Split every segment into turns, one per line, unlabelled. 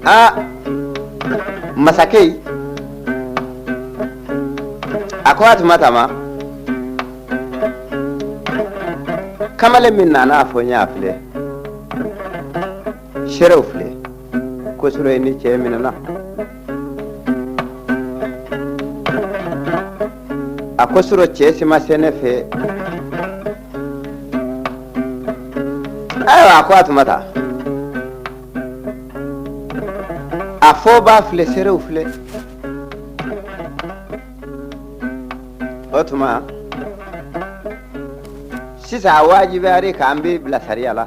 Aa, masakɛ in a ko Atumata ma, kamalen min nana a fɔ n ye, a filɛ, seerew filɛ, ko sɔrɔ i ni cɛ minɛna. A ko sɔrɔ cɛ si ma se ne fɛ. Ayiwa, a ko Atumata, a fɔbaa filɛ, seerew filɛ. O tuma sisan a wajibiyara k'an b'i bila sariya la.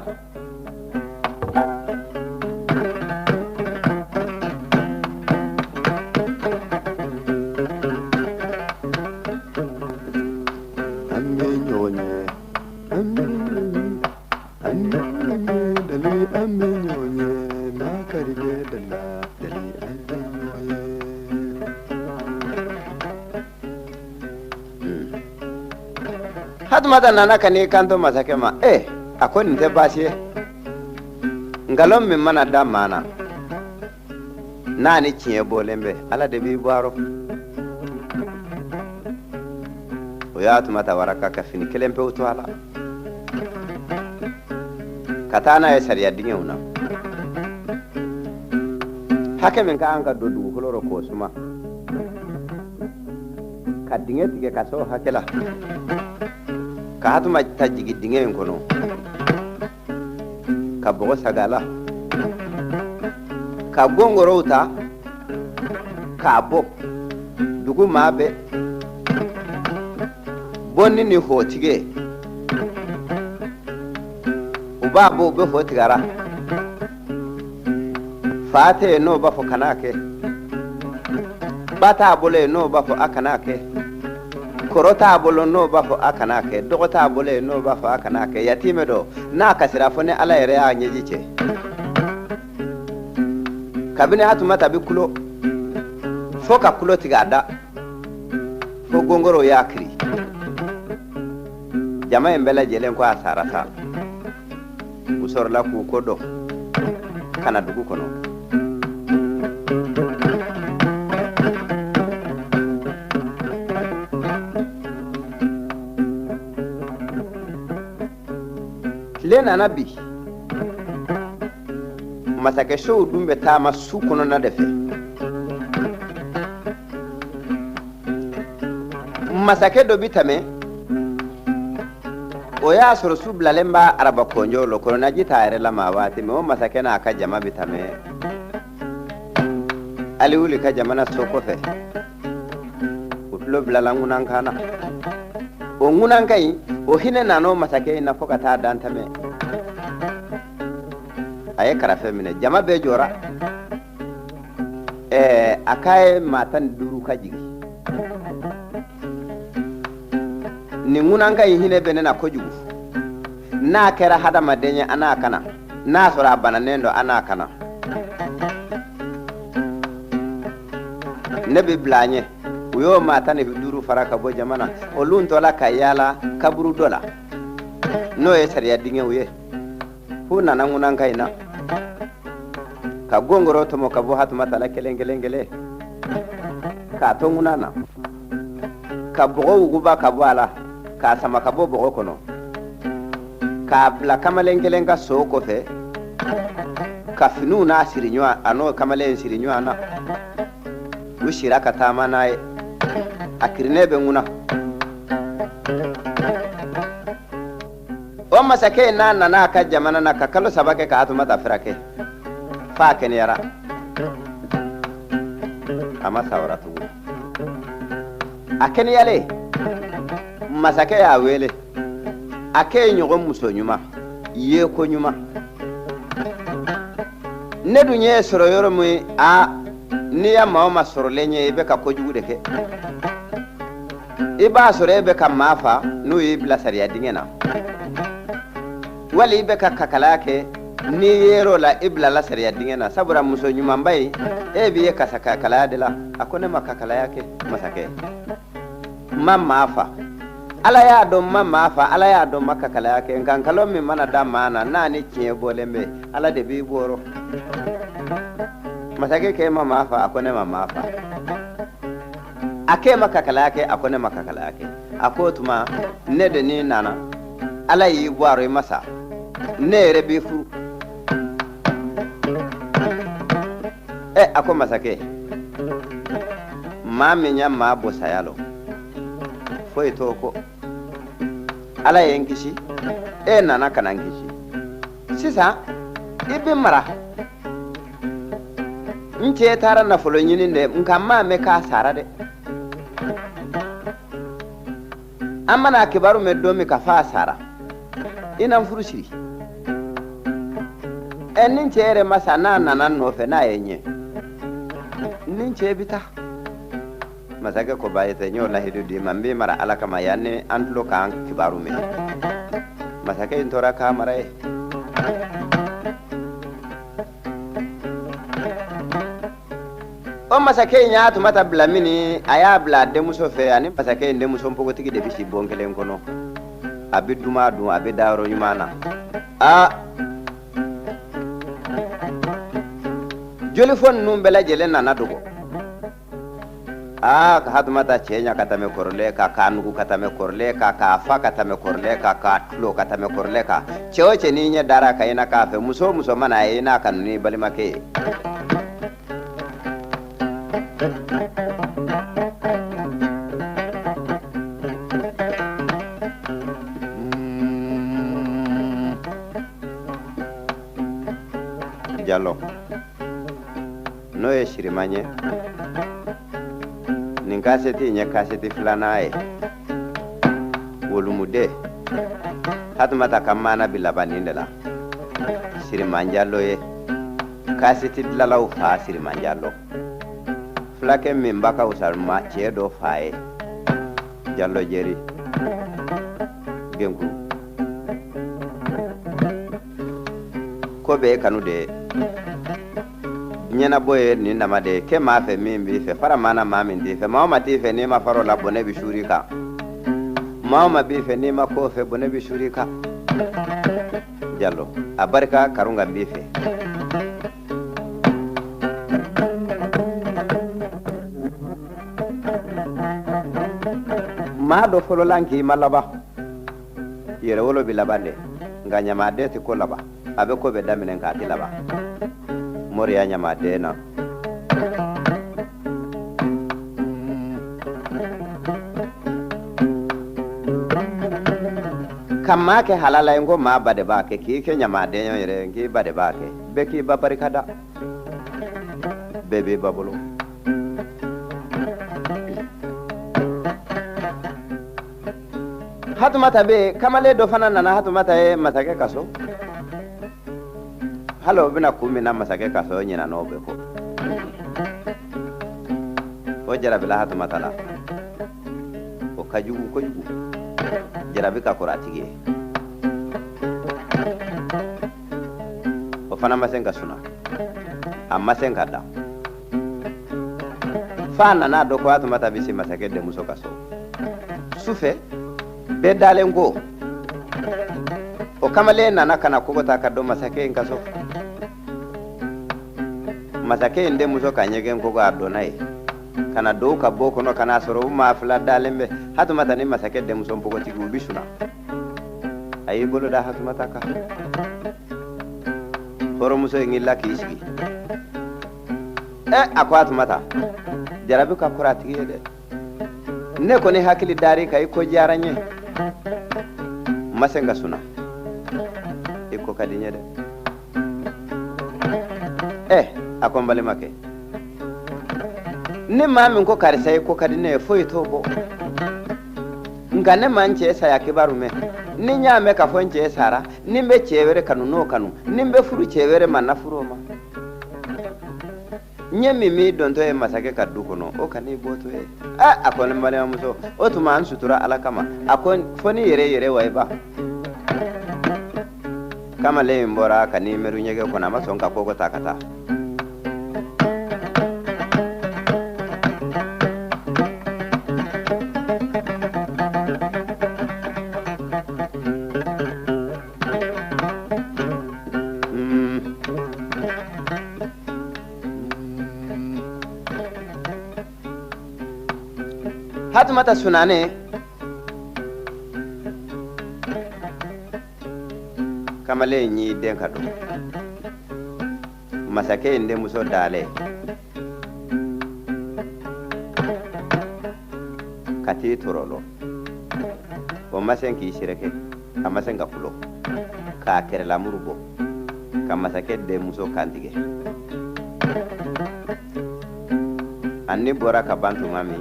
An bɛ ɲɔgɔn ye, an bɛ ɲɔgɔn ye, an bɛ ɲɔgɔn ye, dali an bɛ ɲɔgɔn ye, makarikɛ da la, dali an bɛ ɲɔgɔn ye.
Hatumata nana ka n'i kanto masakɛ ma, e a ko nin tɛ baasi ye. Nkalon min mana da maa na, n'a ni tiɲɛ bɔlen bɛ, Ala de b'i bɔ a rɔ. O y'a Hatumata waraka ka fini kelen pewu to a la ka taa n'a ye sariya dingɛw na. Hakɛ min ka kan ka don dugukolo rɔ k'o suma, ka dingɛ tigɛ ka s'o hakɛ la, ka Hatumata jigin dingɛ in kɔnɔ, ka bɔgɔ saga a la, ka gɔngɔrɔw ta k'a bɔ dugu maa bɛɛ bɔnni ni hɔtigɛ. U b'a bɔ, u bɛ hɔ tigɛ a ra. Fa tɛ yen n'o b'a fɔ kan'a kɛ, ba t'a bolo yen n'o b'a fɔ a kan'a kɛ, kɔrɔ t'a bolo n'o b'a fɔ a kan'a kɛ, dɔgɔ t'a bolo yen n'o b'a fɔ a kan'a kɛ. Yatimɛ dɔ n'a kasira fo ni Ala yɛrɛ y'a ɲɛji cɛ. Kabini Hatumata bɛ kulo fo ka kulo tigɛ a da, fo gɔngɔrɔw y'a kiri. Jama in bɛɛ lajɛlen ko a sara sa. U sɔrɔla k'u kɔ don ka na dugu kɔnɔ. Tile nana bi, masakɛsow dun bɛ taama su kɔnɔna de fɛ. Masakɛ dɔ bi tɛmɛ, o y'a sɔrɔ su bilalen b'a araba kɔnjɔ lɔ, kɔnɔnaji t'a yɛrɛ la maa waati min, o masakɛ n'a ka jama bi tɛmɛ Aliwuli ka jamana so kɔfɛ. U tulo bilala ŋunankan na. O ŋunankan in, o hinɛ nana o masakɛ in na fo ka taa dan tɛmɛ. A ye karafe minɛ, jama bɛɛ jɔra. Ɛɛ, a k'a ye maa 15 ka jigin. Nin ŋunankan in hinɛ bɛ ne na kojugu. N'a kɛra hadamaden ye, a n'a kana. N'a sɔrɔ a bananen don, a n'a kana. Ne bɛ bila a ɲɛ. U y'o maa 15 fara ka bɔ jama na. Olu tɔla ka yaala kaburu dɔ la, n'o ye sariya dingɛw ye. F'u nana ŋunankan in na ka gɔngɔrɔ tɔmɔ ka bɔ Hatumata la kelen kelen kelen, k'a to ŋunan na, ka bɔgɔ wuguba ka bɔ a la, k'a sama ka bɔ bɔgɔ kɔnɔ, k'a bila kamalen kelen ka so kɔfɛ, ka finiw n'a siri ɲɔgɔn, a n'o kamalen siri ɲɔgɔn na. U sira ka taama n'a ye, a kirinnen bɛ ŋuna. O masakɛ in n'a nana a ka jamana na ka kalo 3 kɛ ka Hatumata furakɛ f'a kɛnɛyara, a ma sawara tugun. A kɛnɛyalen, masakɛ y'a wele, a k'e ɲɔgɔn muso ɲuman ye ko ɲuman, ne dun y'e sɔrɔ yɔrɔ min, a n'i ya maa o maa sɔrɔlen ye, i bɛ ka kojugu de kɛ. I b'a sɔrɔ e bɛ ka maa fa n'o y'i bila sariya dingɛ na, wali i bɛ ka kakalaya kɛ, n'i yer'o la, i bilala sariya dingɛ na. Sabula muso ɲumanba in, e b'i ye kasa kakalaya de la. A ko ne ma kakalaya kɛ, masakɛ, n ma maa fa. Ala y'a dɔn n ma maa fa, Ala y'a dɔn n ma kakalaya kɛ. Nka nkalon min mana da maa na, n'a ni tiɲɛ bɔlen bɛ, Ala de b'i bɔrɔ. Masakɛ k'e ma maa fa? A ko ne ma maa fa. A k'e ma kakalaya kɛ? A ko ne ma kakalaya kɛ. A ko o tuma ne de n'i nana, Ala y'i bɔ a rɔ i ma sa, ne yɛrɛ b'i furu. Ɛ, a ko masakɛ, maa min ya maa bɔ saya lɔ, foyi t'o kɔ. Ala ye n kisi, e nana ka na n kisi. Sisan i bɛ mara. N cɛ taara nafolo ɲini dɛ, nka n m'a mɛn k'a sara dɛ. An mana kibaru mɛn don min ka fɔ a sara, i na n furu siri. Ɛ, ni n cɛ yɛrɛ ma sa, n'a nana n nɔfɛ, n'a ye n ye, ni n cɛ bɛ taa. Masakɛ ko baasi tɛ, n y'o lahidu d'i ma, n b'i mara Ala kama yan ni an tulo k'an kibaru mɛn. Masakɛ in tora k'a mara ye. O masakɛ in y'a Hatumata bila min, a y'a bila a denmuso fɛ, ani masakɛ in denmuso npogotigi de bɛ si bon kelen kɔnɔ. A bɛ duman dun, a bɛ da yɔrɔ ɲuman na. Aa, jolifɔ ninnu bɛɛ lajɛlen nana dogo. Aa, ka Hatumata cɛ ɲa ka tɛmɛ kɔrɔlen kan, k'a nugu ka tɛmɛ kɔrɔlen kan, k'a fa ka tɛmɛ kɔrɔlen kan, k'a tulo ka tɛmɛ kɔrɔlen kan. Cɛ o cɛ n'i ɲɛ dara a kan, i na k'a fɛ. Muso o muso mana a ye, i n'a kanu n'i balimakɛ ye. Jalo n'o ye Siriman ye, nin kasɛti in ye kasɛti filanan ye. Wolomuden Hatumata ka maana bi laban nin de la. Siriman Jalo ye kasɛti dilanlaw fa. Siriman Jalo, fulakɛ min ba ka wusa ma cɛ dɔ fa ye, Jalo Jeri Genkuru. Ko bɛɛ ye kanu de ye, ɲɛnabɔ ye nin nama de ye. Kɛ maa fɛ min b'i fɛ, fara maa na maa min t'i fɛ. Maa o maa t'i fɛ, n'i ma far'o la, bɔnɛ bɛ suur'i kan. Maa o maa b'i fɛ, n'i ma k'o fɛ, bɔnɛ bɛ suur'i kan. Jalo, a barika karunga n b'i fɛ. Maa dɔ fɔlɔla k'i ma laban, yɛrɛwolo bɛ laban dɛ, nka ɲamaden tɛ ko laban. A bɛ ko bɛɛ daminɛ k'a tɛ laban. Moriya ɲamaden na. Ka maa kɛ halala ye, n ko maa ba de b'a kɛ. K'i kɛ ɲamaden yɛrɛ, n k'i ba de b'a kɛ. Bɛɛ k'i ba barika da, bɛɛ b'i ba bolo. Hatumata bɛ yen, kamalen dɔ fana nana Hatumata ye masakɛ ka so. Hali o bɛna kun min na masakɛ ka so, o ɲinɛna o bɛɛ kɔ. O jarabila Hatumata la, o ka jugu kojugu. Jarabi ka kɔrɔ a tigi ye. O fana ma se ka suna, a ma se ka da, f'a nana dɔn ko Hatumata bɛ se masakɛ denmuso ka so. Su fɛ, bɛɛ dalen ko, o kamalen nana ka na kogo ta ka don masakɛ in ka so. Masakɛ in denmuso ka ɲɛgɛn kogo, a donna yen ka na don ka bɔ kɔnɔ, ka n'a sɔrɔ u maa fila dalen bɛ, Hatumata ni masakɛ denmuso npogotigi, u bi suna. A y'i bolo da Hatumata kan. Hɔrɔnmuso in wulila k'i sigi. Ɛ, a ko Hatumata, jarabi ka kɔrɔ a tigi ye dɛ. Ne kɔni hakili dar'i kan, i ko diyara n ye, n ma se ka suna, i ko ka di n ye dɛ. Ɛ, a ko n balimakɛ, ni maa min ko karisa i ko ka di ne ye, foyi t'o bɔ. Nka ne ma n cɛ saya kibaru mɛn. Ni n y'a mɛn k'a fɔ n cɛ sara, ni n bɛ cɛ wɛrɛ kanu, n'o kanu. Ni n bɛ furu cɛ wɛrɛ ma, na furu o ma. N ye min m'i dontɔ ye masakɛ ka du kɔnɔ, o kan'i bɔtɔ ye. Ɛ, a ko ne balimamuso, o tuma an sutura Ala kama. A ko fo n'i yɛrɛ yɛrɛ wa i ba. Kamalen in bɔra ka n'i meru ɲɛgɛn kɔnɔ, a ma sɔn ka kogo ta ka taa. Hatumata sunanen kamalen y'i den ka don masakɛ in denmuso dalen ka t'i tɔrɔlɔ o ma se k'i sɛrɛkɛ, a ma se ka kulo k'a kɛrɛlamuru bɔ ka masakɛ denmuso kantigɛ. A ni bɔra ka ban tuma min,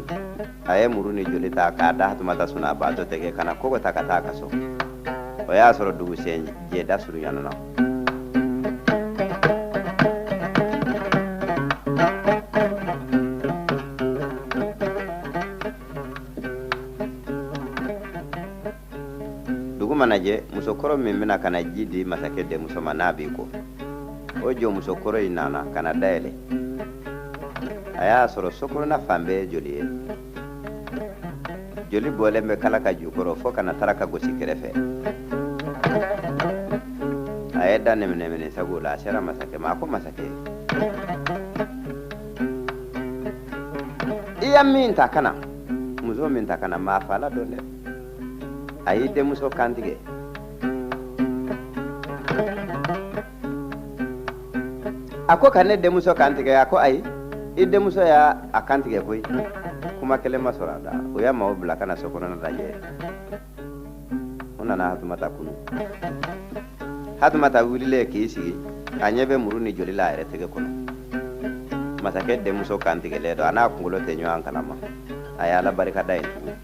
a ye muru ni joli ta k'a da Hatumata sunabaatɔ tɛgɛ ka na kogo ta ka taa ka so. O y'a sɔrɔ dugusɛn jɛda surunyana na. Dugu mana jɛ, musokɔrɔ min bɛna ka na ji di masakɛ denmuso ma n'a b'i ko, o jɔ musokɔrɔ in nana ka na dayɛlɛ. A y'a sɔrɔ sokɔnɔna fan bɛɛ ye joli ye. Joli bɔlen bɛ kala ka jukɔrɔ fo ka na taraka gosi kɛrɛfɛ. A ye da nɛminɛminɛ sago la, a sera masakɛ ma. A ko masakɛ, i ya min ta ka na, muso min ta ka na, maa fa la don dɛ. A y'i denmuso kantigɛ. A ko ka ne denmuso kantigɛ? A ko ayi, i denmuso y'a a kantigɛ koyi. Kuma kelen ma sɔrɔ a da. O y'a maaw bila ka na so kɔnɔna lajɛ. U nana Hatumata kunu. Hatumata wulilen k'i sigi, a ɲɛ bɛ muru ni joli la a yɛrɛ tɛgɛ kɔnɔ. Masakɛ denmuso kantigɛlen don, a n'a kunkolo tɛ ɲɔgɔn kalama. A ye Ala barika da yen tugun.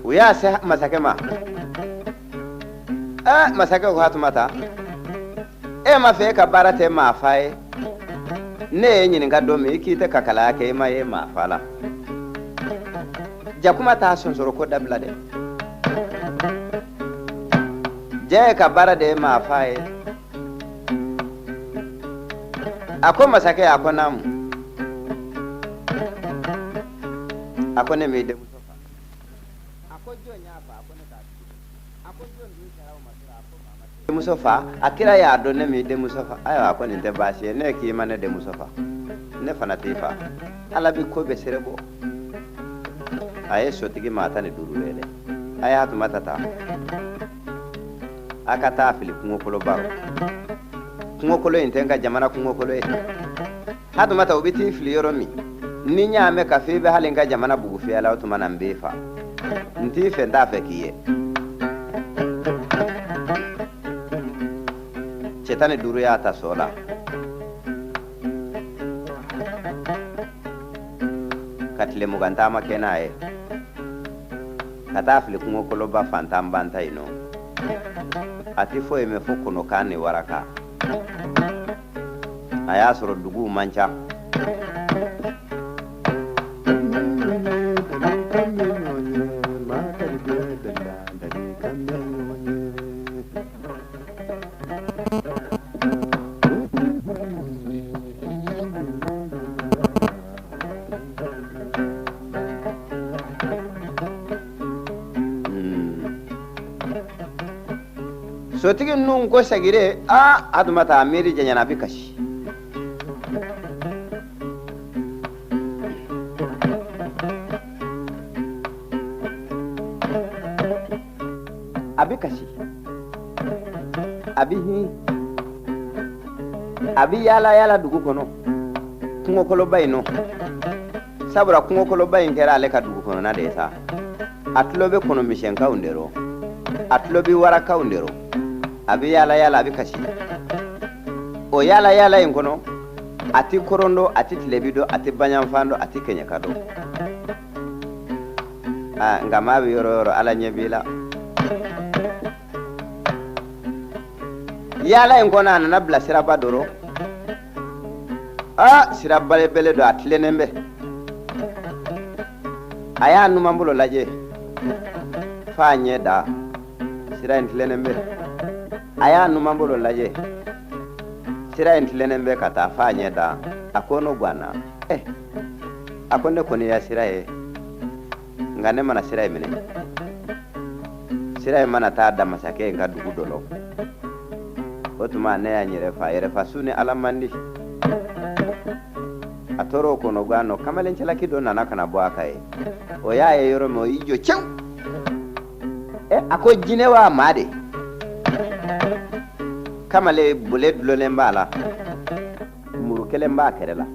U y'a se masakɛ ma. Masakɛ ko Hatumata, e ma fɛ e ka baara tɛ maa fa ye. Ne ye ɲininka don min, i k'i tɛ kakalaya kɛ, i ma ye maa fa la. Jakuma t'a sonsoro ko dabila dɛ. Ja ye ka baara de ye maa fa ye. A ko masakɛ, a ko naamu. A ko ne m'i denmuso fa. A ko jɔn y'a fa? A ko ne t'a tigi dɔn. A ko jɔn dun sera o ma sɔrɔ? A ko maa ma denmuso fa. A kira y'a dɔn ne m'i denmuso fa. Ayiwa, a ko nin tɛ baasi ye, ne k'i ma ne denmuso fa, ne fana t'i fa. Ala bi ko bɛɛ sere bɔ. A ye sotigi maa 15 wele. A ye Hatumata ta, a ka taa fili kungokoloba rɔ. Kungokolo in tɛ n ka jamana kungokolo ye. Hatumata, o bɛ t'i fili yɔrɔ min, ni n y'a mɛn ka fɔ i bɛ hali n ka jamana bugufiyɛ la, o tuma na n b'i fa. N t'i fɛ, n t'a fɛ k'i ye. Cɛ 15 y'a ta sɔ la ka tile 20 taama kɛ n'a ye ka taa fili kungokoloba fantan banta yen nɔ. A tɛ foyi mɛn fo kɔnɔkan ni waraka. A y'a sɔrɔ duguw man ca. Sotigi ninnu ko segire, a Hatumata a miiri janyana, a bɛ kasi. A bɛ kasi, a bɛ hin, a bɛ yaala yaala dugu kɔnɔ kungokoloba in nɔ. Sabula kungokoloba in kɛra ale ka dugu kɔnɔna de ye sa. A tulo bɛ kɔnɔmisɛnkaw de rɔ, a tulo bɛ warakaw de rɔ. A bɛ yaala yaala, a bɛ kasi. O yaala yaala in kɔnɔ, a tɛ kɔrɔn dɔn, a tɛ tilebi dɔn, a tɛ baɲanfan dɔn, a tɛ kɛɲɛka dɔn. Nka maa bɛ yɔrɔ o yɔrɔ, Ala ɲɛ b'i la. Yaala in kɔnɔ, a nana bila siraba dɔ rɔ. Sira belebele don, a tilennen bɛ. A y'a numanbolo lajɛ f'a ɲɛ da, sira in tilennen bɛ. A y'a numanbolo lajɛ, sira in tilennen bɛ ka taa f'a ɲɛ da. A ko n'o ganna, a ko ne kɔni ya sira ye, nka ne mana sira in minɛ, sira in mana taa da masakɛ in ka dugu dɔ lɔ. O tuma ne y'a n yɛrɛ fa, yɛrɛfa su ni Ala man di. A tora o kɔnɔ gan nɔ, kamalen cɛlaki dɔ nana ka na bɔ a kan ye. O y'a ye yɔrɔ min, o y'i jɔ cɛw. Ɛ, a ko jinɛ wa maa de? Kamalen bole dulonnen b'a la, muru kelen b'a kɛrɛ la.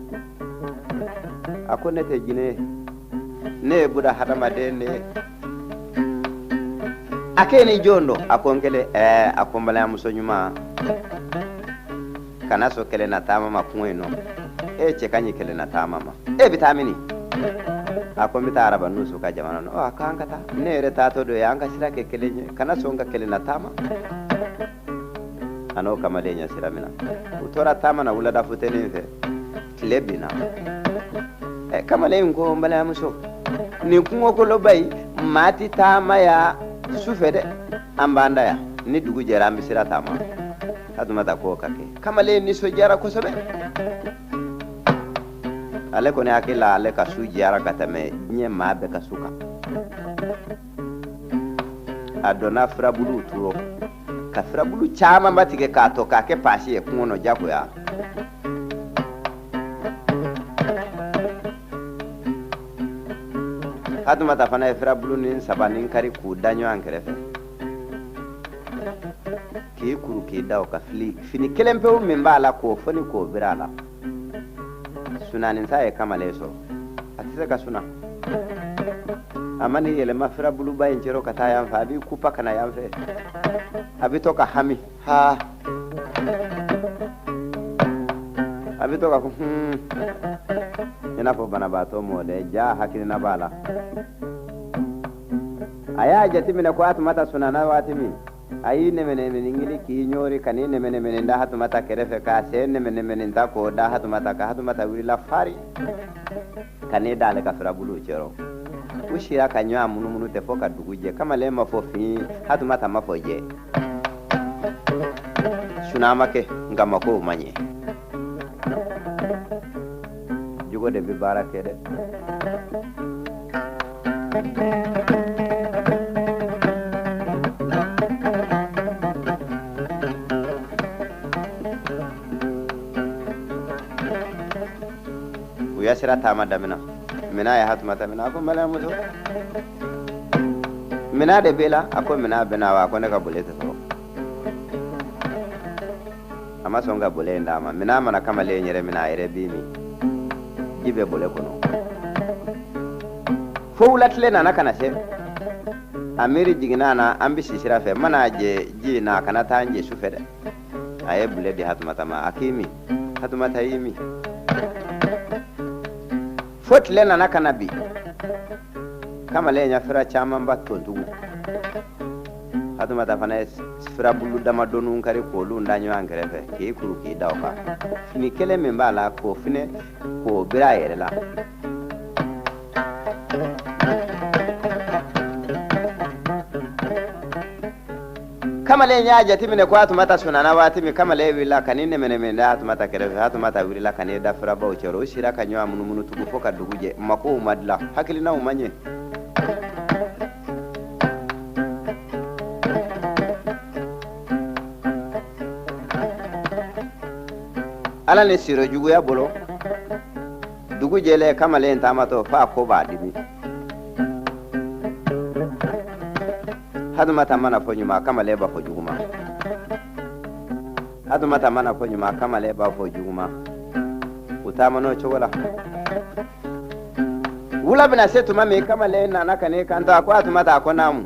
A ko ne tɛ jinɛ ye, ne ye buda hadamaden de ye. A k'e ni jɔn don? A ko n kelen. Ɛɛ, a ko n balimamuso ɲuman, kana sɔn kelen na taama ma kungo in nɔ. E cɛ ka ɲi kelen na taama ma. E bɛ taa mini? A ko n bɛ taa araba nusu ka jamana nɔ. A ko an ka taa, ne yɛrɛ taatɔ don ye, an ka sira kɛ kelen ye, kana sɔn ka kelen na taama. A n'o kamalen ɲɛ sira min na, u tora taama na wulada futeni fɛ, tile binna. Ɛ, kamalen in ko n balimamuso, nin kungokoloba in, maa tɛ taama ya su fɛ dɛ, an b'an da yan, ni dugu jɛra an bɛ sira taama. Hatumata k'o ka kɛ. Kamalen nisɔndiyara kosɛbɛ. Ale kɔni hakili la ale ka su diyara ka tɛmɛ diɲɛ maa bɛɛ ka su kan. A donna furabuluw turu, ka furabulu camanba tigɛ k'a tɔ k'a kɛ paasi ye kungo kɔnɔ jagoya. Hatumata fana ye furabulu ni saba ni kari k'u da ɲɔgɔn kɛrɛfɛ, k'i kuru k'i da o ka fili fini kelen pewu min b'a la k'o foni k'o biri a la. Sunaninsa ye kamalen sɔrɔ, a tɛ se ka suna. A mana yɛlɛma furabuluba in cɛrɔ ka taa yan fɛ, a b'i kupa ka na yan fɛ, a bɛ to ka hami ha, a bɛ to ka ko i n'a fɔ banabaatɔ mɔden ja hakilina b'a la. A y'a jateminɛ ko Hatumata sunana waati min, a y'i nɛmɛnɛmɛni ŋili k'i ɲɔri ka n'i nɛmɛnɛmɛni da Hatumata kɛrɛfɛ, k'a sen nɛmɛnɛmɛni ta k'o da Hatumata kan. Hatumata wulila fari ka n'i da ale ka furabuluw cɛrɔ. U sira ka ɲɔgɔn munumunu tɛ fo ka dugu jɛ. Kamalen ma fɔ fin, Hatumata ma fɔ jɛ. Suna ma kɛ, nka makow ma ɲɛ. Jogo de bɛ baara kɛ dɛ. U ya sira taama damina. Mina ye Hatumata minɛ, a ko n balimamuso, mina de b'e la? A ko mina bɛ na wa? A ko ne ka bole tɛ sɔrɔ. A ma sɔn ka bole in d'a ma. Mina mana kamalen yɛrɛ minɛ, a yɛrɛ b'i min, ji bɛ bole kɔnɔ. Fo wulatile nana ka na se, a miiri jiginna na, an bɛ si sira fɛ, mana jɛ ji in na, a kana taa n jɛ su fɛ dɛ. A ye bule di Hatumata ma, a k'i min. Hatumata y'i min. Fo tile nana ka na bi, kamalen ya fura camanba tontugu. Hatumata fana ye furabulu damadɔninw kari k'olu da ɲɔgɔn kɛrɛfɛ, k'i kuru k'i da o kan. Fini kelen min b'a la, k'o fini k'o biri a yɛrɛ la. Kamalen y'a jateminɛ ko Hatumata sunana waati min, kamalen wulila ka n'i nɛmɛnɛmɛ da Hatumata kɛrɛfɛ. Hatumata wulila ka n'i da furabaw cɛrɔ. U sira ka ɲɔgɔn munumunu tugun fo ka dugu jɛ. Makow ma dilan, hakilinaw ma ɲɛ. Ala ni siro juguya bolo, dugu jɛlen kamalen taamatɔ f'a ko b'a dimi. Hatumata mana fɔ ɲuman, kamalen b'a fɔ juguman. Hatumata mana fɔ ɲuman, kamalen b'a fɔ juguman. U taamana o cogo la. Wula bɛna se tuma min, kamalen nana ka n'i kanto, a ko Hatumata, a ko naamu.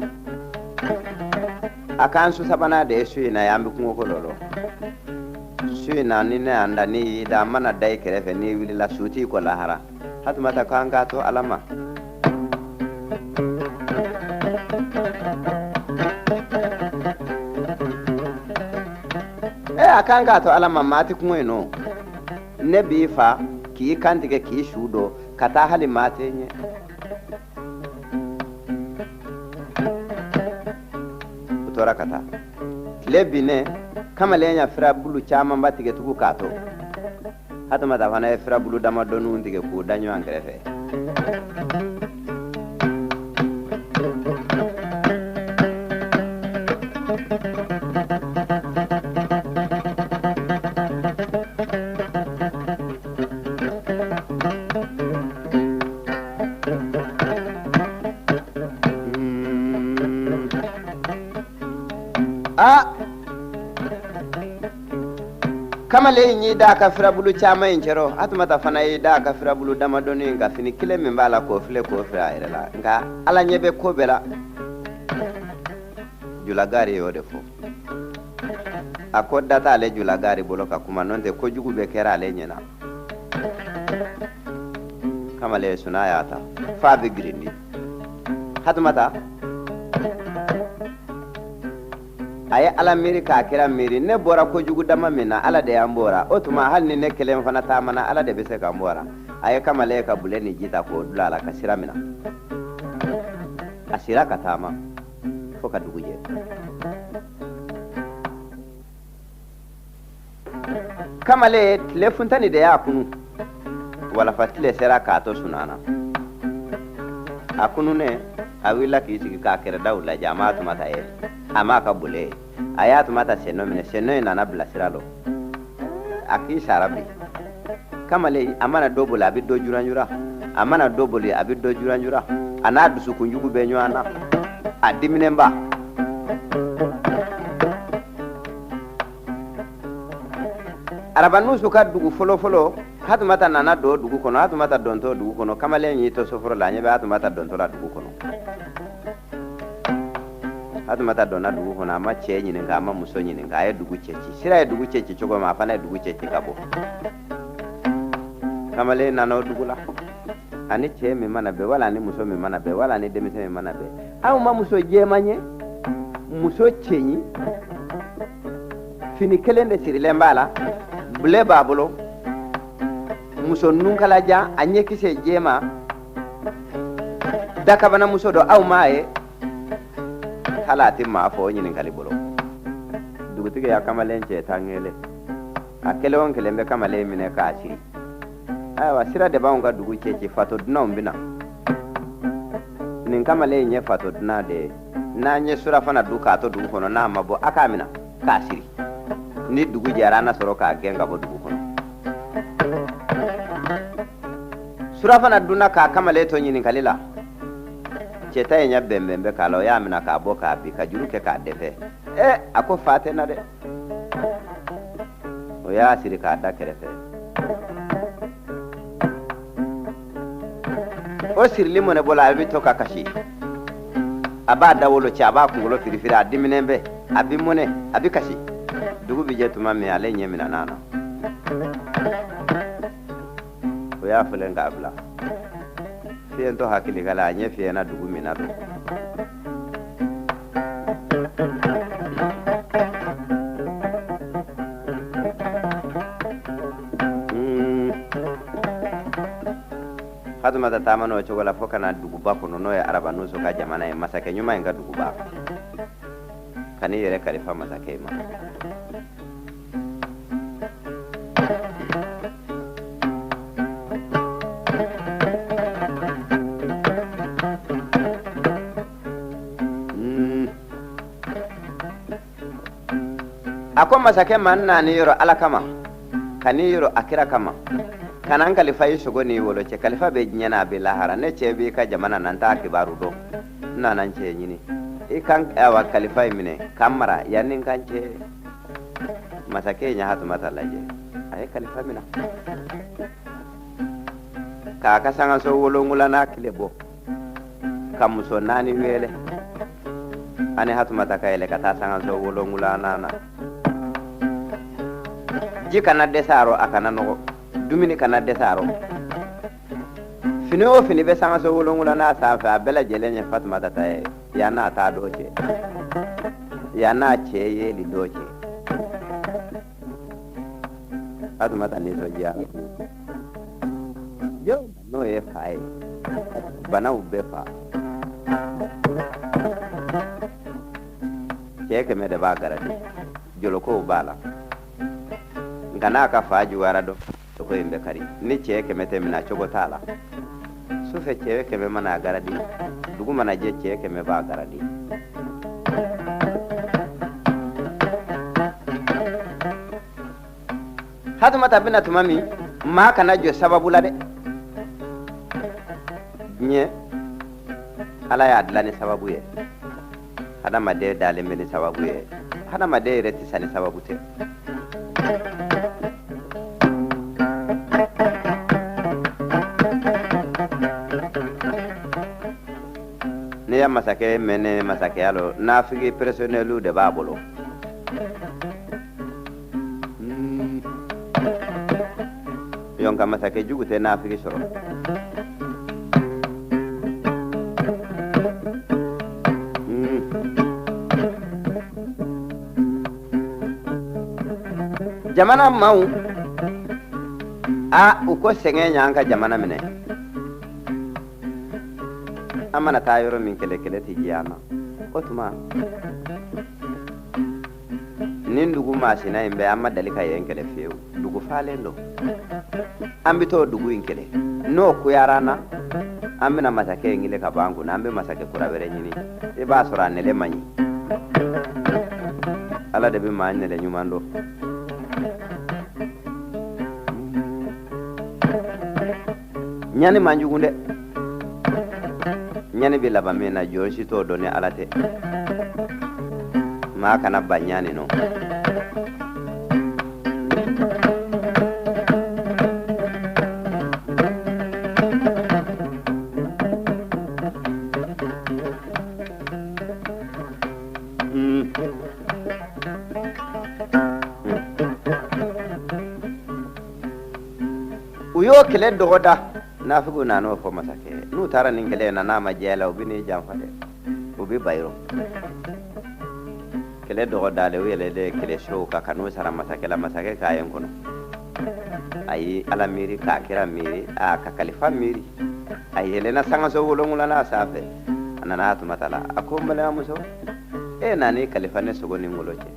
A k'an su sabanan de ye su in na ye, an bɛ kungo kɔnɔ lɔ. Su in na ni ne y'an da, n'i y'i da, an mana da i kɛrɛfɛ, n'i wulila su t'i kɔ lahara. Hatumata ko an k'a to Ala ma. A kan k'a to Ala ma, maa tɛ kungo in nɔ. Ne b'i fa k'i kantigɛ k'i su dɔn ka taa hali maa tɛ ɲɛ. U tora ka taa. Tile binnen, kamalen ya furabulu camanba tigɛ tugun k'a to. Hatumata fana ye furabulu damadɔninw tigɛ k'u da ɲɔgɔn kɛrɛfɛ. A kamalen y'i da a ka firabulu caman in cɛrɔ, Hatumata fana y'i da a ka firabulu damadɔni in ka fini kelen min b'a la k'o filɛ k'o fili a yɛrɛ la. Nka Ala ɲɛ bɛ ko bɛɛ la. Julagari y'o de fɔ. A ko da t'ale Julagari bolo ka kuma, n'o tɛ kojugu bɛɛ kɛra ale ɲɛna. Kamalen suna y'a ta f'a bɛ girindi. Hatumata a ye Ala miiri k'a kira miiri, ne bɔra kojugu dama min na, Ala de y'an bɔra. O tuma hali ni ne kelen fana taamana, Ala de bɛ se k'an bɔra. A ye kamalen ka bule ni ji ta k'o dulon a la ka sira minɛ. A sira ka taama fo ka dugu jɛ. Kamalen tile funteni de y'a kunu, walafa tile sera k'a to sunana. A kununen, a wulila k'i sigi k'a kɛrɛdaw lajɛ, a m'a Hatumata ye, a m'a ka bole ye. A y'a Hatumata sennɔ minɛ, sennɔ in nana bila sira lɔ. A k'i sara bi. Kamalen a mana dɔ boli a bɛ dɔ juranjura, a mana dɔ boli a bɛ dɔ juranjura. A n'a dusukunjugu bɛ ɲɔgɔn na, a diminenba. Arabanusu ka dugu fɔlɔfɔlɔ, Hatumata nana don dugu kɔnɔ. Hatumata dontɔ dugu kɔnɔ, kamalen y'i to soforo la, a ɲɛ bɛ Hatumata dontɔ la dugu kɔnɔ. Hatumata donna dugu kɔnɔ, a ma cɛ ɲininka, a ma muso ɲininka, a ye dugu cɛ ci. Sira ye dugu cɛ ci cogo min, a fana ye dugu cɛ ci ka bɔ. Kamalen nana o dugu la, ani cɛ min mana bɛn, wala ani muso min mana bɛn, wala ani denmisɛn min mana bɛn, aw ma muso jɛman ye, muso cɛɲi, fini kelen de sirilen b'a la, bule b'a bolo, muso nunkalajan, a ɲɛkisɛ jɛman, dakabana muso dɔ, aw m'a ye. Hali a tɛ maa fɔ o ɲininkali bolo. Dugutigi y'a kamalen cɛ tan kelen, a kelen o kelen bɛ kamalen minɛ k'a siri. Ayiwa, sira de b'anw ka dugu cɛ ci, fatɔ dunanw bɛ na. Nin kamalen in ye fatɔ dunan de ye. N'an ye surafana dun k'a to dugu kɔnɔ, n'a ma bɔ, a k'a minɛ k'a siri. Ni dugu jɛra, an na sɔrɔ k'a gɛn ka bɔ dugu kɔnɔ. Surafana dunna k'a kamalen to ɲininkali la. Cɛ ta in ɲɛ bɛnbɛn bɛ k'a la, o y'a minɛ k'a bɔ k'a bin, ka juru kɛ k'a dɛfɛ. A ko fa tɛ na dɛ. O y'a siri k'a da kɛrɛfɛ. O sirili mɔnɛ bɔla, a bɛ to ka kasi. A b'a da wolo cɛ, a b'a kunkolo firifiri, a diminen bɛ, a bɛ mɔnɛ, a bɛ kasi. Dugu bɛ jɛ tuma min, ale ɲɛ minɛ na. O y'a fɔlen k'a bila. Fiyentɔ hakili ka la, a ɲɛ fiyɛna dugu min na don. Hatumata taama n'o cogo la fo ka na duguba kɔnɔ, n'o ye Arabanusu ka jamana ye, masakɛ ɲuman in ka duguba. Ka n'i yɛrɛ kalifa masakɛ ma. A ko masakɛ ma, n nana yɔrɔ Ala kama, ka n'i yɔrɔ a kira kama, ka na n kalifa i sogo n'i wolo cɛ. Kalifa bɛ diɲɛ na, a bɛ lahara. Ne cɛ b'i ka jamana na, n t'a kibaru dɔn. N nana n cɛ ɲini. I kan awa kalifa in minɛ k'an mara yanni n ka n cɛ. Masakɛ ye Hatumata lajɛ, a ye kalifa minɛ k'a ka sangaso wolonwula n'a kile bɔ, ka muso naani wele ani Hatumata ka yɛlɛ ka taa sangaso wolonwula na. Ji kana dɛsɛ a rɔ, a kana nɔgɔ, dumuni kana dɛsɛ a rɔ. Fini o fini bɛ sangaso wolonwula n'a sanfɛ, a bɛɛ lajɛlen ye Fatumata ta ye. Yan n'a t'a dɔ cɛ, yan n'a cɛ yeli dɔ cɛ. Fatumata nisɔndiyara. N'o ye fa ye, banaw bɛɛ fa. Cɛ 100 de b'a garadi, jolokow b'a la. Nka n'a ka fa juguyara dɔ, ko in bɛ kari. Ni cɛ 100 tɛ minɛ, cogo t'a la. Sufɛ cɛ 100 mana a garadi, dugu mana jɛ cɛ 100 b'a garadi. Hatumata bɛna tuma min, maa kana jɔ sababu la dɛ. Diɲɛ Ala y'a dilan ni sababu ye, hadamaden dalen bɛ ni sababu ye, hadamaden yɛrɛ tɛ sa ni sababu tɛ. N'i ya masakɛ mɛnnen masakɛya lɔ, nafigi personneliw de b'a bolo. Yɔn ka masakɛ jugu tɛ nafigi sɔrɔ. Jamana maaw, a u ko sɛgɛn y'an ka jamana minɛ. An mana taa yɔrɔ min, kɛlɛ kɛlɛ tɛ diya an na. O tuma nin dugu masina in bɛɛ, an ma dali ka yen kɛlɛ fiyewu. Dugu falen don, an bɛ t'o dugu in kɛlɛ. N'o kuyara an na, an bɛna masakɛ in wele ka bɔ an kunna, an bɛ masakɛ kura wɛrɛ ɲini. I b'a sɔrɔ a nɛlɛ man ɲi. Ala de bɛ maa nɛlɛ ɲuman dɔn. Ɲani man jugu dɛ. Ɲani bɛ laban min na, jɔn si t'o dɔn ni Ala tɛ. Maa kana ban ɲani nɔ. U y'o kɛlɛ dɔgɔda. Nafigiw nan'o fɔ masakɛ ye. N'u taara nin kɛlɛ in na, n'a ma diya la, u bɛ n'i janfa dɛ, u bɛ ba yɔrɔ. Kɛlɛ dɔgɔdalen, u yɛlɛlen kɛlɛsow kan ka n'u sara masakɛ la. Masakɛ k'a ye n kɔnɔ, a ye Ala miiri, k'a kira miiri, a ka kalifa miiri. A yɛlɛnna sangaso wolonwulanan sanfɛ, a nana Atumata la. A ko n balimamuso, e nan'i kalifa ne sogo ni n wolo cɛ,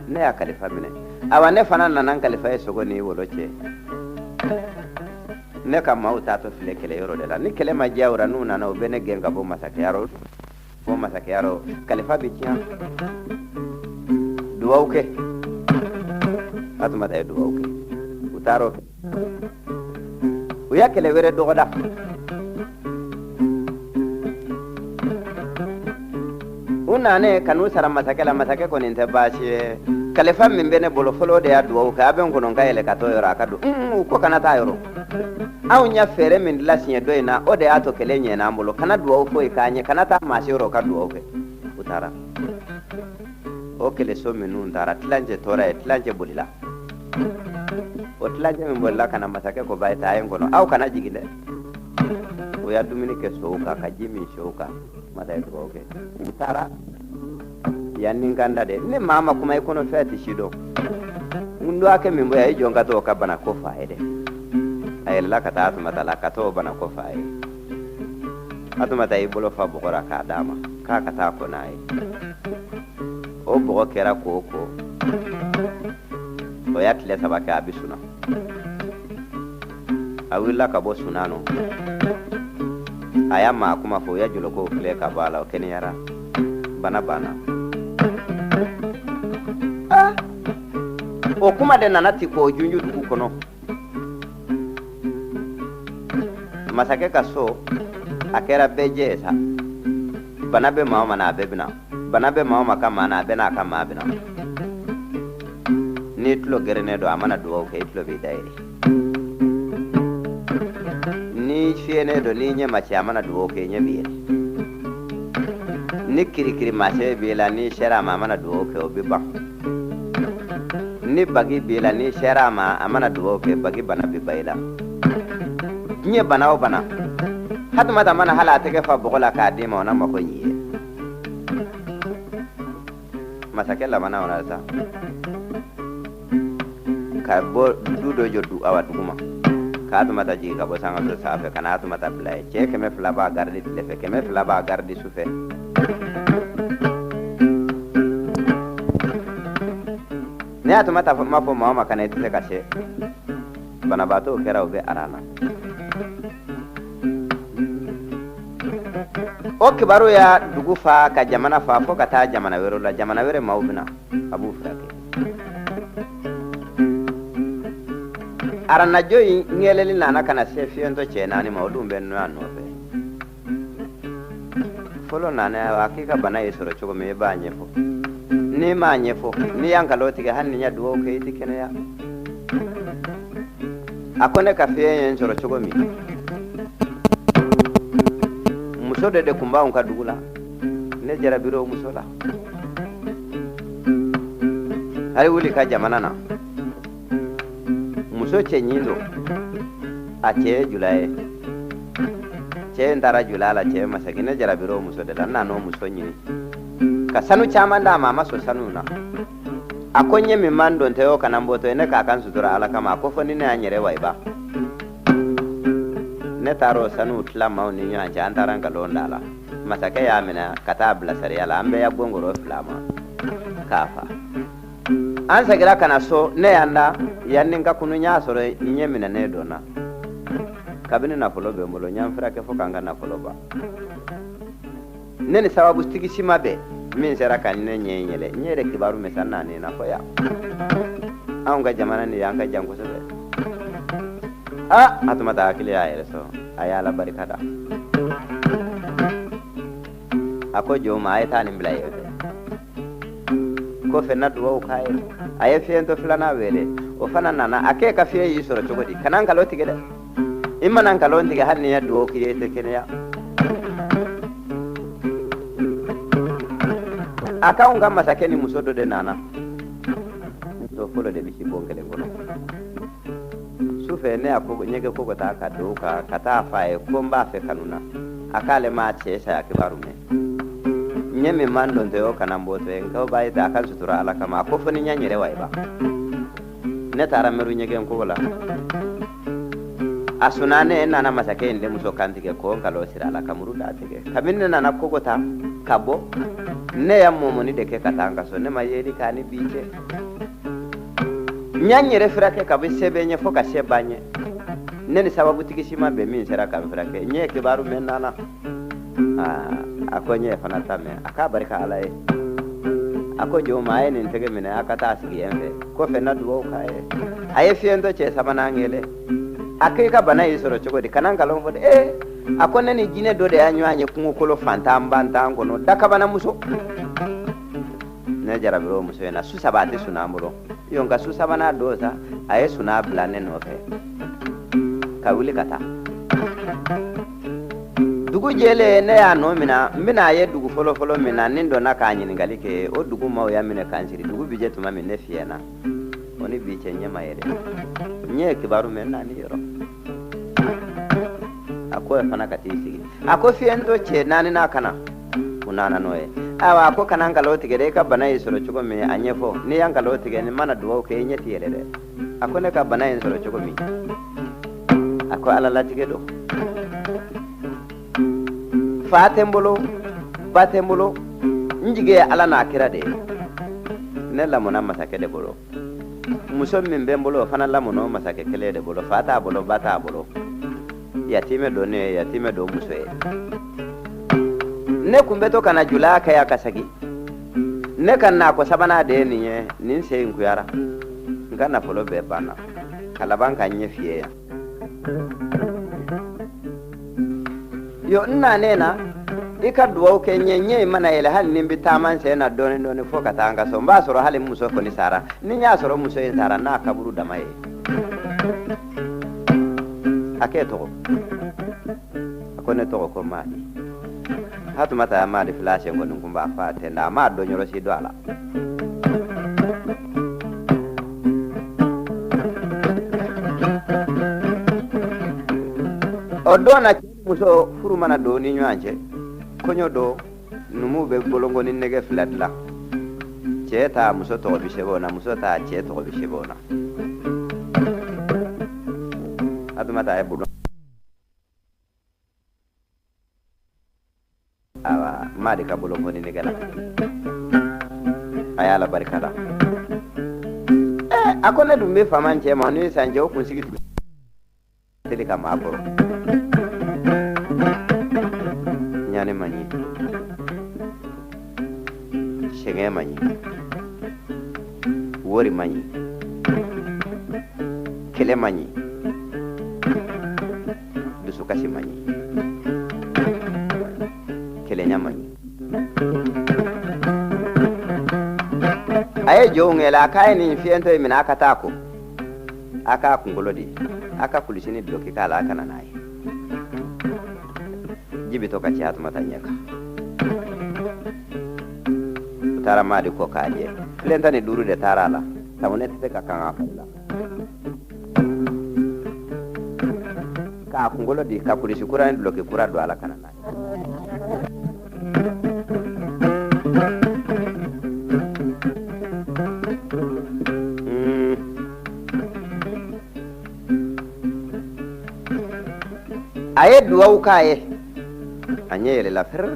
ne y'a kalifa minɛ. Awa, ne fana nana n kalifa e sogo ni wolo cɛ. Ne ka maaw taatɔ filɛ kɛlɛ yɔrɔ de la. Ni kɛlɛ ma diya u la, n'u nana, u bɛ ne gɛn ka bɔ masakɛya rɔ, bɔ masakɛya rɔ, kalifa bɛ tiɲɛ. Duwawu kɛ. Atumata ye duwawu kɛ, u taara o kɛ. U ya kɛlɛ wɛrɛ dɔgɔda. U nanen ka n'u sara masakɛ la. Masakɛ kɔni tɛ baasi ye, kalifa min bɛ ne bolo fɔlɔ, o de y'a duwawu kɛ. A bɛ n kɔnɔ n ka yɛlɛ ka t'o yɔrɔ. A ka don u ko kana taa yɔrɔ. Anw ya fɛɛrɛ min dilan siɲɛ dɔ in na, o de y'a to kɛlɛ ɲɛna an bolo. Kana duwawu foyi k'an ye, kana taa maa si yɔrɔ ka duwawu kɛ. U taara o kɛlɛso minnu taara, tilancɛ tora yen, tilancɛ bolila. O tilancɛ min bolila ka na, masakɛ ko ba ye taa ye n kɔnɔ, aw kana jigin dɛ. U ya dumuni kɛ sow kan, ka ji min sow kan. Masa ye dugawu kɛ, u taara yan ni kan da dɛ. Ni maa ma kuma i kɔnɔ, fɛn tɛ si dɔn. N dɔgɔkɛ min bɔ yan, i jɔn ka t'o ka bana ko f'a ye dɛ. A yɛlɛla ka taa Atumata la, ka t'o bana ko f'a ye. Atumata y'i bolo fa bɔgɔ la k'a d'a ma, k'a ka taa ko n'a ye. O bɔgɔ kɛra ko o ko, o y'a tile 3 kɛ, a bɛ sunna. A wulila ka bɔ sunna nɔ, a y'a maa kuma fɔ, u ya jolokow filɛ ka bɔ a la, o kɛnɛyara, bana banna. O kuma de nana ti k'o junju dugu kɔnɔ. Masakɛ ka so, a kɛra bɛɛ jɛ ye sa. Bana bɛ maa o maa na, a bɛɛ bɛ na. Bana bɛ maa o maa ka maa na, a bɛɛ n'a ka maa bɛ na. N'i tulo gɛrɛnen don, a mana dugawu kɛ, i tulo b'i da yɛlɛ. Ni fiyɛnen don, n'i ɲɛ ma ci, a mana dugawu kɛ, i ɲɛ b'i yɛlɛ. Ni kirikiri masɛ b'i la, n'i sera a ma, a mana dugawu kɛ, o bɛ ban. Ni bagi b'i la, n'i sera a ma, a mana dugawu kɛ, bagi bana bɛ ban i la. Diɲɛ bana o bana, Hatumata mana hali a tɛgɛ fa bɔgɔ la k'a d'i ma, o n'a mako ɲ'i ye. Masakɛ labanna o la sa ka bɔ du dɔ jɔ du awa dugu ma, k'a Atumata jigin ka bɔ sangaso sanfɛ ka na Atumata bila yen. Cɛ 200 b'a garidi tile fɛ, 200 b'a garidi su fɛ. Ni Atumata ma fɔ maa o ma ka na, i tɛ se ka se. Banabaatɔw kɛra u bɛ aran na. O kibaru ya dugu fa ka jamana fa fo ka taa jamana wɛrɛw la. Jamana wɛrɛ maaw bɛ na, a b'u furakɛ. Aranajɔ in ŋɛlɛli nana ka na se fiyɛntɔ cɛ naani ma, olu bɛ nɔ a nɔfɛ. Fɔlɔ nana a k'i ka bana y'i sɔrɔ cogo min i b'a ɲɛfɔ. N'i m'a ɲɛfɔ, n'i y'a nkalon tigɛ hali ni n ye dugawu kɛ i tɛ kɛnɛya. A ko ne ka fiɲɛ ye n sɔrɔ cogo min, muso dɔ de tun b'anw ka dugu la, ne jarabira o muso la. Hali wuli ka jamana na, muso cɛɲi don, a cɛ ye jula ye. Cɛ in taara jula la, cɛ ma segin. Ne jarabira o muso de la, n nana o muso ɲini ka sanu caman d'a ma, a ma sɔn sanu na. A ko n ye min man don tɛ o kana n bɔtɔ ye, ne k'a kan sutura Ala kama. A ko fo ni ne y'a n yɛrɛ wayiba. Ne taara o sanu tila maaw ni ɲɔgɔn cɛ, an taara nkalon da la. Masakɛ y'a minɛ ka taa bila sariya la, an bɛɛ ya gɔngɔrɔ fila ma k'a fa. An segira ka na so, ne y'an da yanni n ka kunu, n y'a sɔrɔ n ɲɛ minɛnen don na. Kabini nafolo bɛ n bolo, n y'an furakɛ fo k'an ka nafolo ban. Ne ni sababu tigi si ma bɛn min sera ka ne ɲɛ in yɛlɛ. N yɛrɛ kibaru mɛn sa naani na fɔ yan. Anw ka jamana nin y'an ka jan kosɛbɛ. A tuma ta hakili y'a yɛrɛ sɔrɔ, a y'Ala barika da. A ko jɔnw ma, a ye taa nin bila yen fɛ. Kɔfɛ na dugawu k'a ye. A ye fiyentɔ filanan wele, o fana nana. A k'e ka fiɲɛ y'i sɔrɔ cogo di? Kana nkalon tigɛ dɛ. I mana nkalon tigɛ hali n'i ye dugawu k'i ye, i tɛ kɛnɛya. A k'anw ka masakɛ ni muso dɔ de nana. Muso fɔlɔ de bɛ si bon kelen kɔnɔ. Su fɛ ne y'a ko ɲɛgɛn kogo ta ka don ka taa f'a ye ko n b'a fɛ kanu na. A k'ale m'a cɛ saya kibaru mɛn. Ɲɛ min man don tɛ o kana n bɔtɔ ye, nka o b'a ye a ka sutura Ala kama. A ko fo ni n y'a n yɛrɛ wayiba. Ne taara mɛru ɲɛgɛn kogo la. A sunna ne nana masakɛ in denmuso kantigɛ ko nkalon sira a la ka muru da tigɛ. Kabini ne nana kogo ta ka bɔ, ne ya mɔmɔni de kɛ ka taa n ka so, ne ma yeli k'a ni bi cɛ. N y'a n yɛrɛ furakɛ ka bɔ sɛbɛn ɲɛ fo ka se ba ɲɛ. Ne ni sababutigi si ma bɛn min sera ka n furakɛ. N ye kibaru mɛn nana. A ko n ye fana ta mɛn. A k'a barika Ala ye. A ko jɔnw ma, a ye nin tɛgɛ minɛ, a ka taa sigi yen fɛ. Kɔfɛ na dugawu k'a ye. A ye fiyentɔ cɛ sabanan wele. A ko i ka bana y'i sɔrɔ cogo di? Kana nkalon fɔ dɛ. A ko ne ni jinɛ dɔ de y'a ɲɔgɔn ye kungokolo fantan bantan kɔnɔ, dakabana muso. Ne jarabira o muso in na, su saba a tɛ sunaa n bolo. Yo, nka su sabanan don sa, a ye sunaa bila ne nɔfɛ ka wuli ka taa. Dugu jɛlen ne y'a nɔ minɛ, n bɛna a ye dugu fɔlɔfɔlɔ min na, ni n donna k'a ɲininkali kɛ, o dugu maaw y'a minɛ k'an siri. Dugu bi jɛ tuma min, ne fiyɛna. O ni bi cɛ ɲɛ ma yɛlɛ. N ye kibaru mɛn naani yɔrɔ. A ko fana ka t'i sigi. A ko fiyentɔ cɛ naani n'a ka na. U nana n'o ye. Ayiwa, a ko kana nkalon tigɛ dɛ, i ka bana y'i sɔrɔ cogo min a ɲɛfɔ. N'i y'a nkalon tigɛ, ni mana dugawu kɛ, i ɲɛ tɛ yɛlɛ dɛ. A ko ne ka bana in sɔrɔ cogo min, a ko Ala latigɛ don. Fa tɛ n bolo, ba tɛ n bolo, n jigi ye Ala n'a kira de ye. Ne lamɔna masakɛ de bolo. Muso min bɛ n bolo, o fana lamɔna o masakɛ kelen de bolo. Fa t'a bolo, ba t'a bolo. Yatimɛ don ne ye, yatimɛ don muso ye. Ne kun bɛ to ka na julaya kɛ yan ka segin. Ne ka nako sabanan de ye nin ye, nin sen in kuyara. N ka nafolo bɛɛ banna. Ka laban ka n ɲɛ fiyɛ yan. Yo, n nanen na, i ka dugawu kɛ n ye, ɲɛ in mana yɛlɛ hali ni n bɛ taama n sen na dɔɔni dɔɔni fo ka taa n ka so. N b'a sɔrɔ hali muso kɔni sara. Ni n y'a sɔrɔ muso in sara, n'a kaburu dama ye. A k'e tɔgɔ? A ko ne tɔgɔ ko Madi. Hatumata Madi fila sen kɔni kun b'a fɔ a tɛ nka a m'a dɔn yɔrɔ si dɔn a la. O don na muso furu mana don ni ɲɔgɔn cɛ, kɔɲɔ don, numuw bɛ bolonkɔni nɛgɛ fila dilan. Cɛ ta muso tɔgɔ bɛ sɛbɛn o na, muso ta cɛ tɔgɔ bɛ sɛbɛn o na. Hatumata ye bulon. Awa, Madi ka bolonkɔni nɛgɛ la. A y'a la barika da. A ko ne dun bɛ faama cɛ ma, n'o ye san cɛ, o kunsigi tun teli ka maa kɔrɔ. Ɲani man ɲi, sɛgɛn man ɲi, wari man ɲi, kɛlɛ man ɲi, dusukasi man ɲi. Kelenya man ɲi. A ye jɔnw wele, a k'a ye nin fiyentɔ in minɛ, a ka taa ko a k'a kunkolo di, a ka kulusi ni duloki k'a la, a ka na n'a ye. Ji bɛ to ka ci Hatumata ɲɛ kan. U taara Madi ko k'a jɛ. Filen 15 de taara a la. Sabu ne tɛ se ka kan a fari la. K'a kunkolo di, ka kulusi kura ni duloki kura don a la ka na n'a ye. A ye duwawu k'a ye, a ɲɛ yɛlɛla fɛrɛ.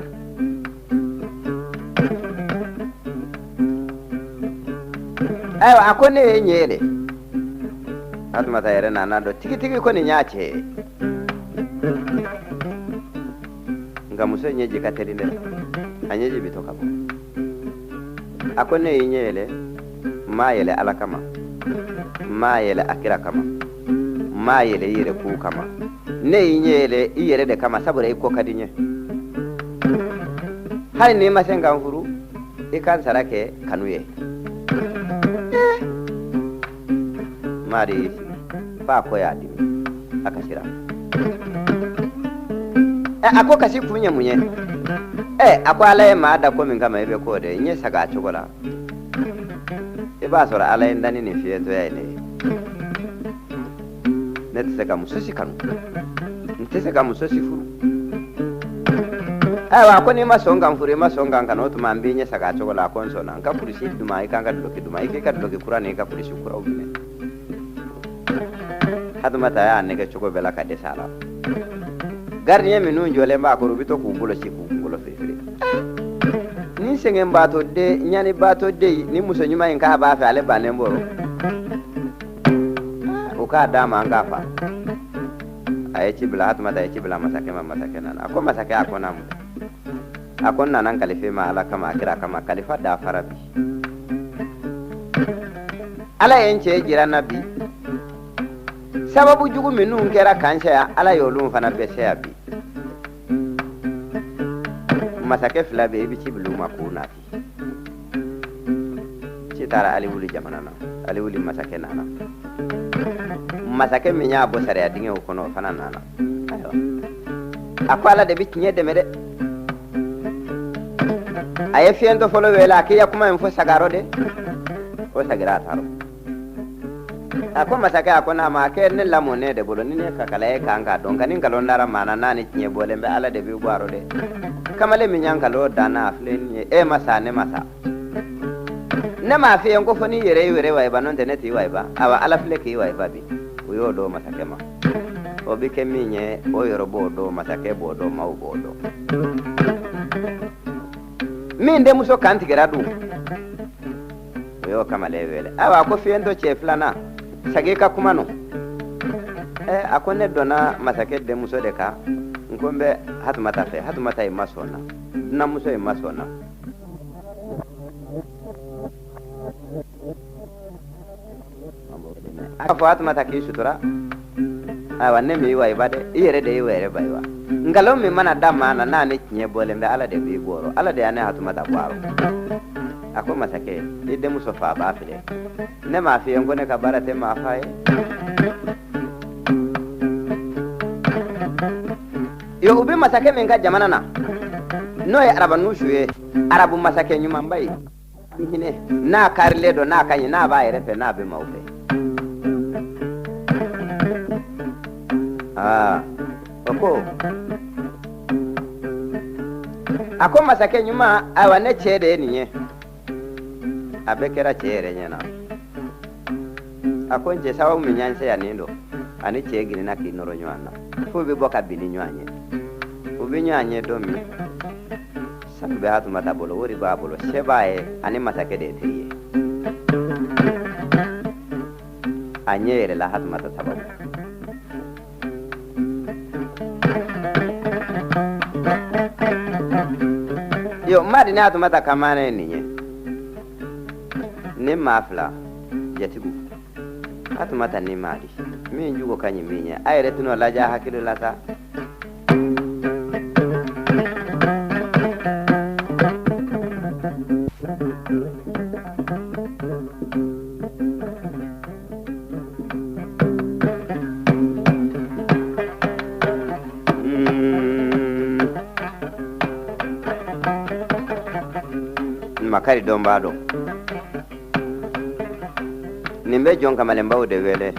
Ayiwa, a ko ne ye ɲɛ yɛlɛ. Fatumata yɛrɛ nana dɔn tigitigi ko nin y'a cɛ ye. Nka muso ɲɛji ka teli dɛ, a ɲɛji bɛ to ka bɔ. A ko ne ye ɲɛ yɛlɛ, n m'a yɛlɛ Ala kama, n m'a yɛlɛ a kira kama, n m'a yɛlɛ i yɛrɛ kow kama. Ne y'i ɲɛ yɛlɛ i yɛrɛ de kama, sabula i ko ka di n ye. Hali n'i ma se ka n furu, i ka n sara kɛ kanu ye. Madi y'i sigi f'a kɔ y'a dimi, a kasira. A ko kasi kun ye mun ye? A ko Ala ye maa da ko min kama, i bɛ k'o de ye. N ye saga a cogo la, i b'a sɔrɔ Ala ye n da ni nin fiyentɔya ye ne ye. Ne tɛ se ka muso si kanu, n tɛ se ka muso si furu. Ayiwa, a ko n'i ma sɔn ka n furu, i ma sɔn ka n kanu, o tuma n b'i ɲɛ saga a cogo la. A ko n sɔnna. N ka kulusi d'u ma, i ka n ka duloki d'u ma, i k'i ka duloki kura ni i ka kulusi kuraw minɛ. Hatumata y'a nɛgɛ cogo bɛɛ la ka dɛsɛ a la. Gardien minnu jɔlen b'a kɔrɔ, u bɛ to k'u bolo ci k'u kunkolo firifiri. Ni sɛgɛnbaatɔ den, ɲanibaatɔ den, ni muso ɲuman in k'a b'a fɛ, ale bannen bɔrɔ. U k'a d'a ma, an k'a fa. A ye ci bila, Hatumata ye ci bila masakɛ ma. Masakɛ nana. A ko masakɛ, a ko naamu. A ko n nana n kalifa ma Ala kama, a kira kama, kalifa dafara bi. Ala ye n cɛ jira n na bi. Sababu jugu minnu kɛra k'an saya, Ala y'olu fana bɛɛ saya bi. Masakɛ fila bɛ yen, i bɛ ci bila u ma k'u nati. Ci taara Aliwuli jamana na. Aliwuli masakɛ nana. Masakɛ min y'a bɔ sariya dingɛw kɔnɔ, o fana nana. Ayiwa, a ko Ala de bɛ tiɲɛ dɛmɛ dɛ. A ye fiyentɔ fɔlɔ wele, a k'i ya kuma in fɔ sagarɔ dɛ. O sagira a taara. A ko masakɛ, a ko n'a ma kɛ ne lamɔnen de bolo, ni ne ka kala ye kan k'a dɔn, nka ni nkalon dara maa na, n'a ni tiɲɛ bɔlen bɛ, Ala de b'i bɔ a rɔ dɛ. Kamalen min y'a nkalon da n'a filɛ nin ye, e ma sa, ne ma sa. Ne m'a f'i ye n ko fo n'i yɛrɛ y'i yɛrɛ wayiba, n'o tɛ ne t'i wayiba. Awa, Ala filɛ k'i wayiba bi. O y'o dɔn masakɛ ma. O bɛ kɛ min ye, o yɔrɔ b'o dɔn, masakɛ b'o dɔn, maaw b'o dɔn. Min denmuso kan tigɛra dun, o y'o kamalen wele. Ayiwa, a ko fiyentɔ cɛ filanan, sagi i ka kuma nɔ. A ko ne donna masakɛ denmuso de kan, n ko n bɛ Hatumata fɛ. Hatumata in ma sɔn na, dunanmuso in ma sɔn na. A fɔ Hatumata k'i sutura. Ayiwa, ne m'i wayiba dɛ, i yɛrɛ de y'i yɛrɛ bayiba. Nkalon min mana da maa na, n'a ni tiɲɛ bɔlen bɛ, Ala de b'i bɔ Ala de y'a ne Hatumata bɔ a rɔ. A ko masakɛ, i denmuso fa b'a filɛ. Ne m'a f'i ye n ko ne ka baara tɛ maa fa ye. Yo, u bɛ masakɛ min ka jamana na, n'o ye Arabanusu ye, arabu masakɛ ɲumanba ye, hinɛ n'a karilen don, n'a ka ɲi, n'a b'a yɛrɛ fɛ, n'a bɛ maaw fɛ. Aa, o ko, a ko masakɛ ɲuman, ayiwa ne cɛ de ye nin ye. A bɛɛ kɛra cɛ yɛrɛ ɲɛ na. A ko n cɛ, sababu min y'an se yan nin don, ani cɛ girinna k'i nɔrɔ ɲɔgɔn na f'u bɛ bɔ ka bin ni ɲɔgɔn ye. U bɛ ɲɔgɔn ye don min, sanu bɛ Hatumata bolo, wari b'a bolo, se b'a ye, ani masakɛ de ye teri ye. A ɲɛ yɛlɛla Hatumata sababu. Yo, Madi ni Hatumata ka maana ye nin ye. Ni maa fila jatigiw, Hatumata ni Madi, min jugu ka ɲi min ye, a yɛrɛ tɛn'o lajɛ a hakili la sa. Makari dɔnbaa dɔ. Nin bɛ jɔn kamalenbaw de wele.